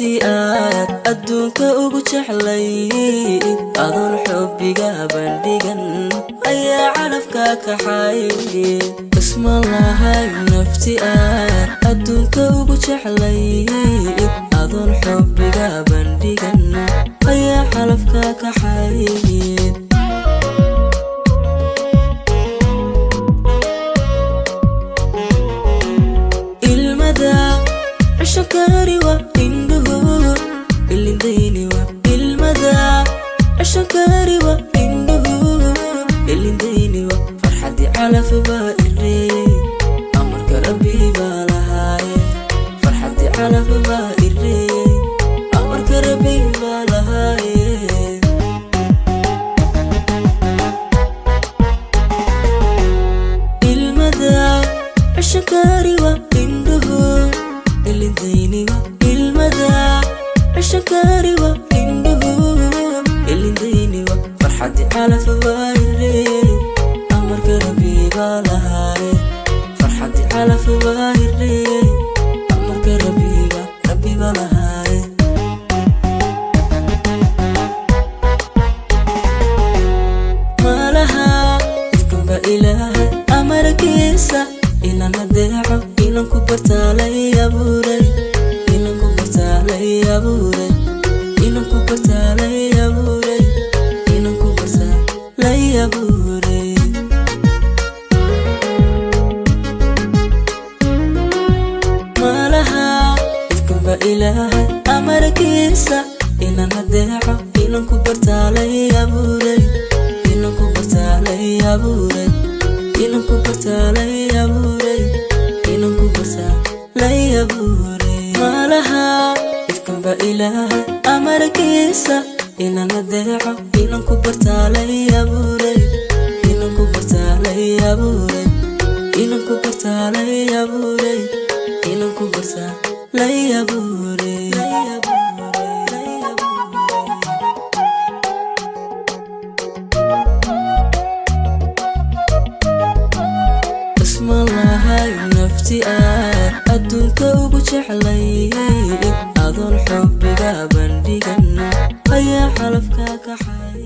Nafti aad adduunka ugu jeclay, adoon xubbiga bandhigan ayaa calafka kaxay. Isma lahay nafti aad adduunka ugu jeclay, adoon xubbiga bandhigan ayaa calafka kaxay. Ilmada cishakariwa indhuhu ilindayniwa, ilmada cishakariwa indhuhu ilindayniwa. Farxadii calaf baa ireeyey, amarka Rabbi baa lahaaye. Farxadii calaf baa ireeyey, amarka Rabbi baa lahaaye. Ilmada cishakariwa indhuhu ilindayniwa, ilmada cishakariwa indhuhu ilindayniwa. Farxadii calaf baa ireeyey, amarka Rabbi baa lahaaye. Farxadii calaf baa ireeyey, amarka Rabbiba Rabbi baa lahaaye. Malaha ifkanba Ilaahay amarkiisa inaan adeeco, inan ku bartaalay abuuray, inan ku bartaalay abuuray, inan ku bartaalay abuuray, inan ku bartaalay abuuray. Malaha ifkanba Ilaahay amarkiisa inaan adeeco, inan ku bartaalay abuuray, inan ku bartaalay abuuray, inan ku bartaalay abuuray, inan ku bartaalay abuuray. Malaha ifkanba Ilaahay amarkiisa inaan adeeco, inan ku bartaalay abuuray, inan ku bartaalay abuuray, inan ku bartaalay abuuray, inan ku bartaalay abuuray. Isma lahay nafti aad adduunka ugu jeclay, adoon xubbiga bandhigan ayaa xalafka kaxay.